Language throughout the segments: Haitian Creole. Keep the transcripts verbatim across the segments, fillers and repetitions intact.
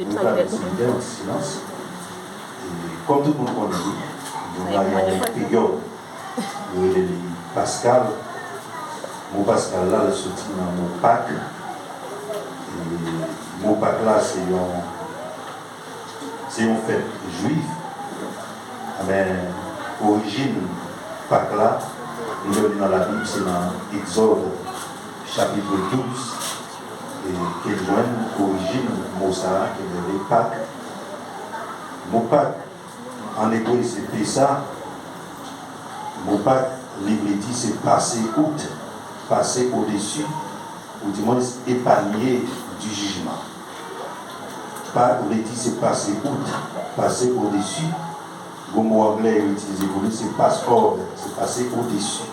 Nou travèse yon pèryòd silans. E, kòm tout moun konnen li, nou nan yon peryòd, yo rele li Paskal. Mo Paskal la, l soti nan mo Pak. E, mo Pak la, se yon, se yon fèt jwif. Men, orijin Pak la, nou jwenn li nan Labib, se nan Egzòd, chapit douz, e ke n jwenn orijin mo sa a, ke n rele Pak. Mo Pak, an ebre, se Pesa. Mo Pak, li vle di se pase out, pase odesi, ou dimwens epanye di jijman. Pak vle di se pase out, pase odesi. Gon mo anglè yo itilize pou li, se pass over, se pase odesi.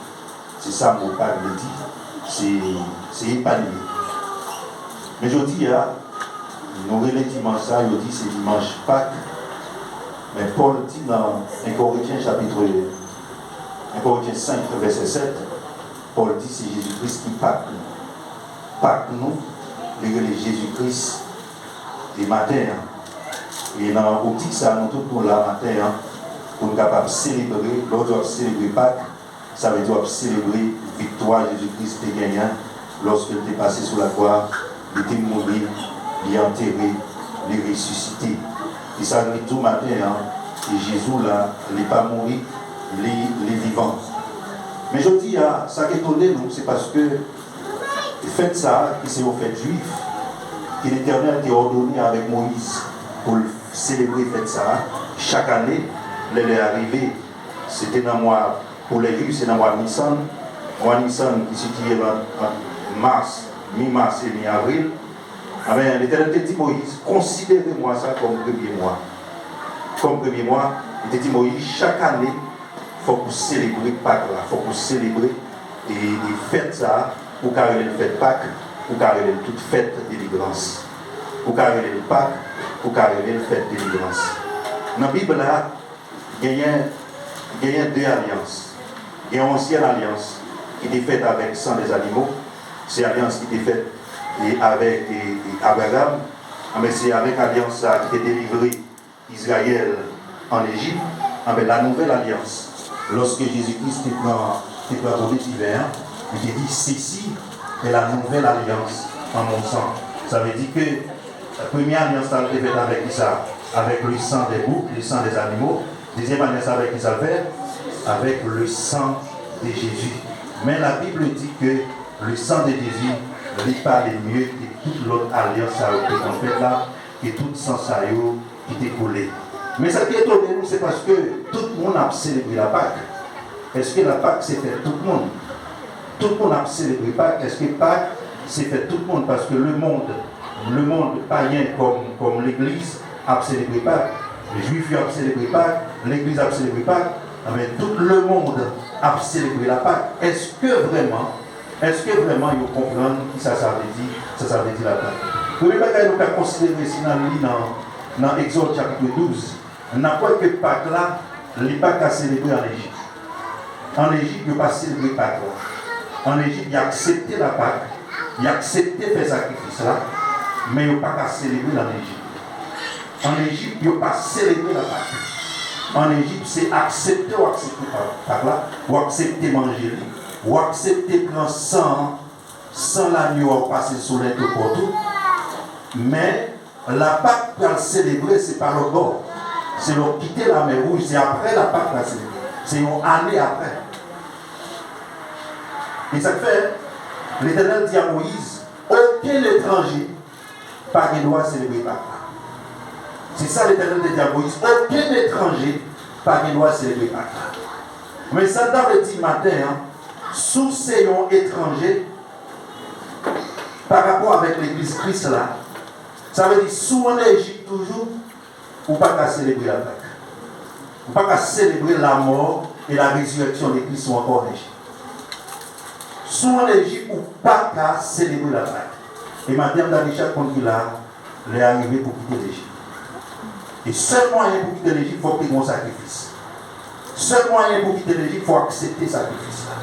Se sa mo Pak vle di. Se, se epanye. Men jodi a, nou rele dimanch sa, yo di se dimanch Pak. Men Pòl di nan en Korentyen chapit, en Korentyen senk, vèsè sèt, Pòl di se Jezi Kris ki Pak nou. Pak nou, li rele Jezi Kris. E maten an, e nan optik sa, nou tout nou la maten an, pou n kapab selebre, lè w di w ap selebre Pak, sa vle di w ap selebre viktwa Jezi Kris te genyen lòske l te pase sou lakwa, li te mouri, li antere, li resisite. E sa n vin di w maten an, e Jezi w la, li pa mouri, li, li vivan. Men jodi a, sa k etone nou, se paske fèt sa a, ki se yon fèt jwif, ke Letènèl te òdone avèk Moyiz pou l selebre fèt sa a, chak ane, lè lè a rive, se te nan mwa, pou lè jwif, se nan mwa Nisan, mwa Nisan ki sitiye ant, ant mas, mi mas e mi avril. Amen. Letènèl te di Moyiz, konsidere mwa sa kòm premye mwa. Kòm premye mwa, li te di Moyiz, chak ane, fòk ou selebre Pak la, fòk ou selebre e, e fèt sa a, ou ka rele l fèt Pak, ou ka rele l tout fèt delivrans. Ou ka rele l Pak, ou ka rele l fèt delivrans. Nan Bib la, genyen, genyen de alyans. Gen yon ansyen alyans ki te fèt avèk san dèzanimo. Se alyans ki te fèt e, avèk e, e, Abraram. Anben, se avèk alyans sa a ki te delivre Izrayèl ann Ejip. Anben, la nouvèl alyans, lòske Jezi Kris te pran, te pran bone diven an, li te di, ceci est la nouvelle alliance en mon sang. Sa vle di ke premye alyans la te fèt avèk kisa? Avec le sang des boucs, le sang des animaux. Dezyèm alyans avèk kisa l fè? Avec le sang de Jésus. Men la Bible dit que le sang de Jésus, li pale mye ke tout lòt alyans sa yo te konn fèt la, ke tout san sa yo ki te koule. Men sa ki etone nou, se paske tout moun ap selebre la Pak. Èske la Pak se fèt tout moun? Tout moun ap selebre Pak. Èske Pak se fèt tout moun? Paske lemonn, lemonn payen kòm, kòm legliz ap selebre Pak. Jwif yo ap selebre Pak, legliz ap selebre Pak. Anben, tout lemonn ap selebre la Pak. Èske vrèman Èske vrèman yo konprann kisa sa vle di, sa sa vle di la Pak? Premye bagay nou ka konsidere si n al li nan, nan Egzòd chapit douz, n ap wè ke Pak la, li pa ka selebre ann Ejip. Ann Ejip, yo pa selebre Pak la. Ann Ejip, y aksepte la Pak, y aksepte fè sakrifis la, men yo pa ka selebre l ann Ejip. Ann Ejip, yo pa selebre la Pak. Ann Ejip, se aksepte w aksepte Pa-, Pak la, w aksepte manje li, w aksepte pran san an, san lanyo a, w pase l sou lento kò tou. Men, la Pak pral selebre, se pa lòt bò. Se lè w kite Lamè Wouj, se apre la Pak pral selebre. Se yon ane apre. E sa k fè, Letènèl di a Moyiz, okenn etranje pa gen dwa selebre Pak la. Se sa Letènèl te di a Moyiz, okenn etranje pa gen dwa selebre Pak la. Men sa l ta vle di maten an, si w se yon etranje pa rapò avèk legliz Kris la, sa vle di si w ann Ejip toujou, ou pa ka selebre la Pak. Ou pa ka selebre la mort et la résurrection de Christ ou ankò ann Ejip. Si w ann Ejip, ou pa ka selebre la Pak. E maten an, m ta di chak moun ki la, lè a rive pou kite Lejip. E sèl mwayen pou kite Lejip, fòk te gen yon sakrifis. Sèl mwayen pou kite Lejip, fò aksepte sakrifis la.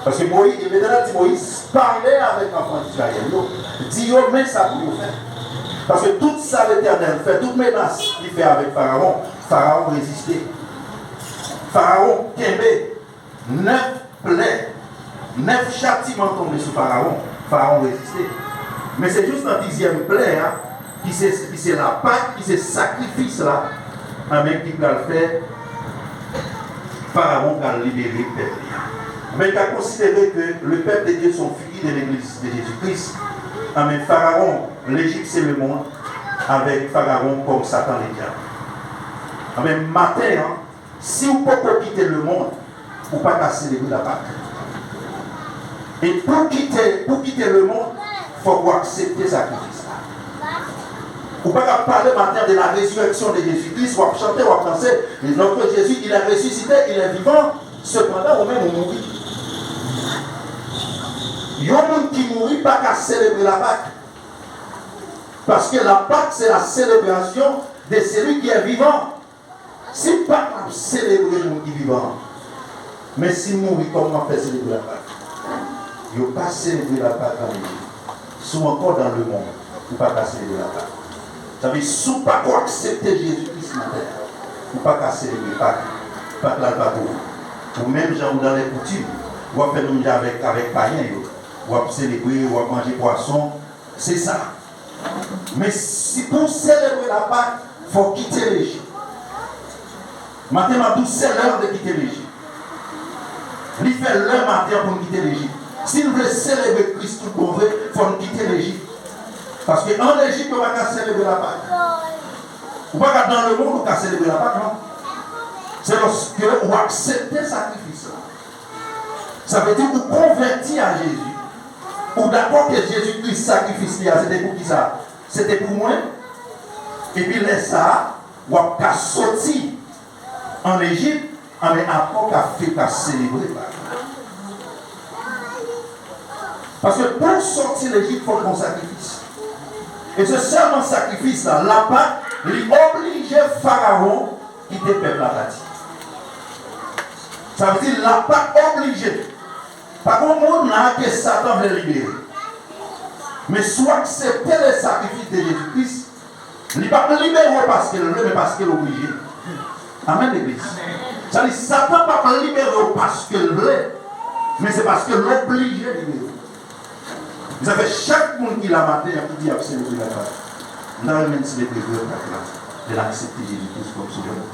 Paske Moyiz, Letènèl di Moyiz, pale avèk anfan Izrayèl yo, di yo men sa pou yo fè. Paske tout sa Letènèl fè, tout menas li fè avèk Farawon, Farawon reziste. Farawon kenbe. Nèf plè, nèf chatiman tonbe sou Farawon. Farawon reziste. Men se jis nan dizyèm plè a, ki se, ki se Lapak, ki se sakrifis la, anben, ki pral fè Farawon pral libere pèp li a. Men, ka konsidere ke le peuple de Dieu se yon figi de legliz de Jezi Kris. Anben, Farawon, Lejip se lemonn, avèk Farawon kòm Satan ledyab. Anben, maten an, si w poko kite lemonn, ou pa ka selebre Lapak. E pou kite, pou kite lemonn, fòk ou aksepte sakrifis la. Ou pa ka pale maten de la résurrection de Jésus-Christ, w ap chante, w ap danse, notre Jésus, il est ressuscité, il est vivant, sepandan ou menm ou mouri. Yon moun ki mouri pa ka selebre Lapak. Paske Lapak, se la célébration de celui qui est vivant. Si Pak la ap selebre moun ki vivan an, men si m mouri, kòman m ap fè selebre Lapak? Yo pa selebre Lapak an Lejip. Si w ankò dans le monde, ou pa ka selebre Lapak. Sa vle di, si w pa ko aksepte Jezi Kris nan tè a, ou pa ka selebre Pak. Pak la, l pa pou ou. Ou menm jan ou dans les coutumes, w ap fè menm jan avèk, avèk payen yo. W ap selebre, w ap manje pwason, se sa. Men si pou w selebre Lapak, fò w kite Lejip. Maten m ap di w, se lè de kite Lejip. Li fè lè maten an pou n kite Lejip. Si n vle selebre Kris tout bon vre, fò n kite Lejip. Paske an Lejip, yo pa ka selebre Lapak. Ou pa ka dans le monde, ou ka selebre Lapak, non. Se lòske ou aksepte sakrifis la. Sa vle di ou konvèti a Jezi. Ou dakò ke Jezi Kris sakrifis li a, se te pou kisa? Se te pou mwen. Epi lè sa a, w ap ka soti an Lejip, anben apre w ka fè, ka selebre Pak la. Paske pou w soti Lejip, fòk gon sakrifis. E se sèlman sakrifis la, Lapak, li oblije Farawon kite pèp la pati. Sa vle di Lapak oblije. Pa gen moun la ke Satan vle libere. Men si w aksepte le sakrifis de Jezi Kris, li p ap libere w paske l vle, men paske l oblije. Amèn, legliz. Sa di, Satan p ap libere w paske l vle, men se paske l oblije libere w. Sa fè chak moun ki la maten an ki di y ap selebre Lapak, m ta renmen n selebre vrè Pak la, lè n aksepte Jezi Kris kòm Sovè nou.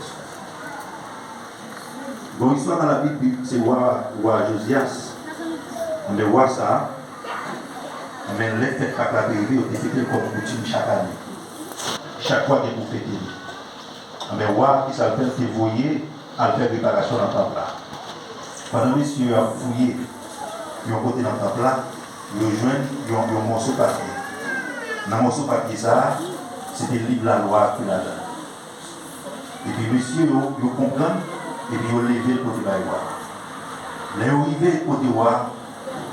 Gon istwa nan Labib, se wa, wa Jozyas. Anben, wa sa a, anben, lè fèt Pak la te rive, yo te fete l kòm koutim chak ane. Chak wa gen pou fete li. Anben, wa a, kisa l fè? L te voye al fè reparasyon nan tanp la. Pandan mesye yo ap fouye yon kote nan tanp la, yo jwenn yon, yon mòso papye. Nan mòso papye sa a, se te liv lalwa a ki ladan l. Epi mesye yo, yo konprann, epi yo leve l pote bay wa a. Lè yo rive kote wa a,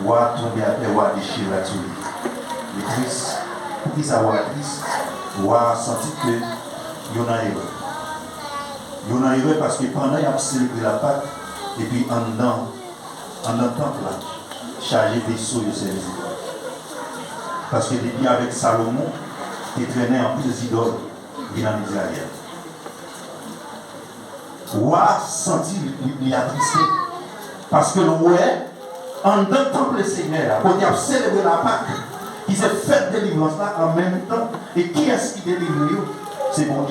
wa a tonbe atè, wa a dechire rad sou li. Li tris. Poukisa wa a tris? Wa a santi ke yo nan erè. Yo nan erè paske pandan y ap selebre Lapak, epi anndan, anndan tanp la, chaje veso yo sèvi zidòl. Paske depi avèk Salomon, te trennen anpil zidòl vin ann Izrayèl. Wa a santi li, li, li atriste. Paske l wè, anndan tanp Lesenyè a, kote y ap selebre Lapak, ki se fèt delivrans la, an menm tan, e kiyès ki delivre yo? Se Bondye.